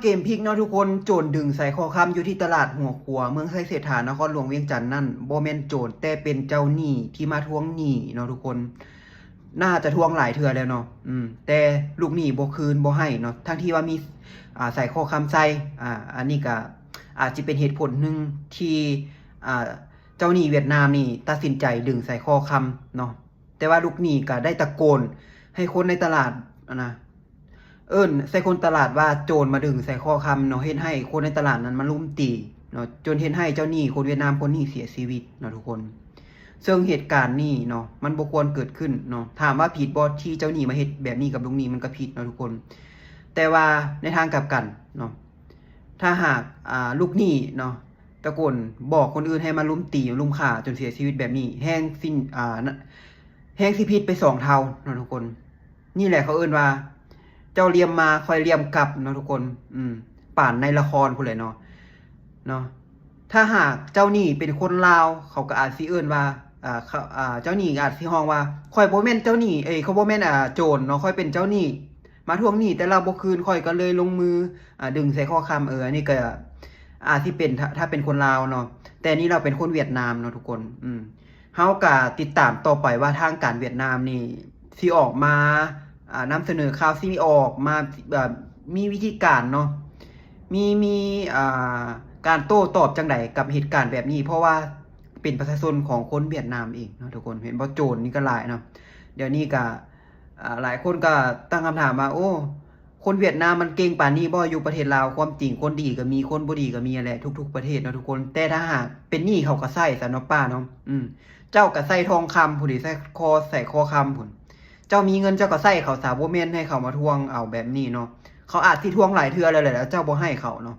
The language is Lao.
ເກມພິກເນາະທຸກຄົນ, ໂຈນດຶງສາຍຄໍຄຳຢູ່ທີ່ຕະຫຼາດຫົວຂົວ ເມືອງໄຊເສດຖາ ນະຄອນຫຼວງວຽງຈັນນັ້ນ ບໍ່ແມ່ນໂຈນ ແຕ່ເປັນເຈົ້າໜີ້ທີ່ມາທວງໜີ້ເນາະທຸກຄົນ. ໜ້າຈະທວງຫຼາຍເທື່ອແລ້ວເນາະ ອືມ ແຕ່ລູກໜີ້ບໍ່ຄືນ ບໍ່ໃຫ້ເນາະ ທັງທີ່ວ່າມີ ອາ ສາຍຄໍຄຳໃສ່. ອາ ອັນນີ້ກະອາດຊິເປັນເຫດຜົນໜຶ່ງທີ່ ອາ ເຈົ້າໜີ້ຫວຽດນາມນີ້ຕັດສິນໃຈດຶງສາຍຄໍຄຳເນາະ. ແຕ່ວ່າລູກໜີ້ກະໄດ້ຕະໂກນໃຫ້ຄົນໃນຕະຫຼາດ ອັນນະ ເອີ້ນໃສ່ຄົນຕະຫຼາດວ່າໂຈນມາດຶງສາຍຄໍຄຳເນາະ, ເຮັດໃຫ້ຄົນໃນຕະຫຼາດນັ້ນມາລຸມຕີເນາະ, ຈົນເຮັດໃຫ້ເຈົ້າໜີ້ຄົນຫວຽດນາມຄົນນີ້ເສຍຊີວິດເນາະທຸກຄົນ. ເຊິ່ງເຫດການນີ້ເນາະ ມັນບໍ່ຄວນເກີດຂຶ້ນເນາະ. ຖາມວ່າຜິດບໍ່ ທີ່ເຈົ້າໜີ້ມາເຮັດແບບນີ້ກັບລູກໜີ້? ມັນກໍຜິດເນາະທຸກຄົນ. ແຕ່ວ່າໃນທາງກັບກັນເນາະ ຖ້າຫາກ ອາ ລູກໜີ້ເນາະ ຕະໂກນບອກຄົນອື່ນໃຫ້ມາລຸມຕີ ລຸມຂ້າຈົນເສຍຊີວິດແບບນີ້ ແຮງຊິ ອາ ແຮງຊິຜິດໄປສອງເທົ່າເນາະທຸກຄົນ. ນີ້ແຫຼະເຂົາເອີ້ນວ່າ ເຈົ້າຫຼ່ຽມມາ ຂ້ອຍຫຼ່ຽມກັບເນາະທຸກຄົນ. ອືມ ປານໃນລະຄອນພຸ້ນແຫຼະເນາະ ເນາະ. ຖ້າຫາກເຈົ້າໜີ້ເປັນຄົນລາວ ເຂົາກໍອາດຊິເອີ້ນວ່າ ອາ ເຂົາ ອາ ເຈົ້າໜີ້ອາດຊິຮ້ອງວ່າ ຂ້ອຍບໍ່ແມ່ນເຈົ້າໜີ້ ເອີຍ ຂ້ອຍບໍ່ແມ່ນ ອາ ໂຈນເນາະ, ຂ້ອຍເປັນເຈົ້າໜີ້ ມາທວງໜີ້ແຕ່ລາວບໍ່ຄືນ ຂ້ອຍກໍເລີຍລົງມື ອາ ດຶງໃສ່ຄໍຄຳ. ເອີ ອັນນີ້ກໍອາດຊິເປັນ ຖ້າ ຖ້າເປັນຄົນລາວເນາະ, ແຕ່ນີ້ລາວເປັນຄົນຫວຽດນາມເນາະທຸກຄົນ. ອືມ ເຮົາກໍຕິດຕາມຕໍ່ໄປວ່າທາງການຫວຽດນາມນີ້ຊິອອກມາ ອາ ນຳສະເໜີຂ່າວ ຊິອອກມາ ແບບ ມີວິທີການເນາະ ມີ ມີ ອາ ການໂຕ້ຕອບຈັ່ງໃດກັບເຫດການແບບນີ້ ເພາະວ່າເປັນປະຊາຊົນຂອງຄົນຫວຽດນາມເອງເນາະທຸກຄົນ. ເຫັນບໍ່ ໂຈນນີ້ກໍຫຼາຍເນາະ ດຽວນີ້ກໍ ອາ ຫຼາຍຄົນກໍຕັ້ງຄຳຖາມວ່າ ໂອ້ ຄົນຫວຽດນາມມັນເກັ່ງປານນີ້ບໍ່ ຢູ່ປະເທດລາວ? ຄວາມຈິງຄົນດີກໍມີ ຄົນບໍ່ດີກໍມີຫັ້ນແຫຼະ ທຸກໆປະເທດເນາະທຸກຄົນ. ແຕ່ຖ້າຫາກເປັນໜີ້ ເຂົາກໍໃຊ້ຊະເນາະປ້າເນາະ. ອືມ ເຈົ້າກໍໃສ່ທອງຄຳພຸ້ນ ໃສ່ຄໍ ໃສ່ຄໍຄຳພຸ້ນ, ເຈົ້າມີເງິນເຈົ້າກໍໃຊ້ເຂົາຊະ ບໍ່ແມ່ນໃຫ້ເຂົາມາທວງເອົາແບບນີ້ເນາະ. ເຂົາອາດຊິທວງຫຼາຍເທື່ອແລ້ວແຫຼະ ແລ້ວເຈົ້າບໍ່ໃຫ້ເຂົາເນາະ.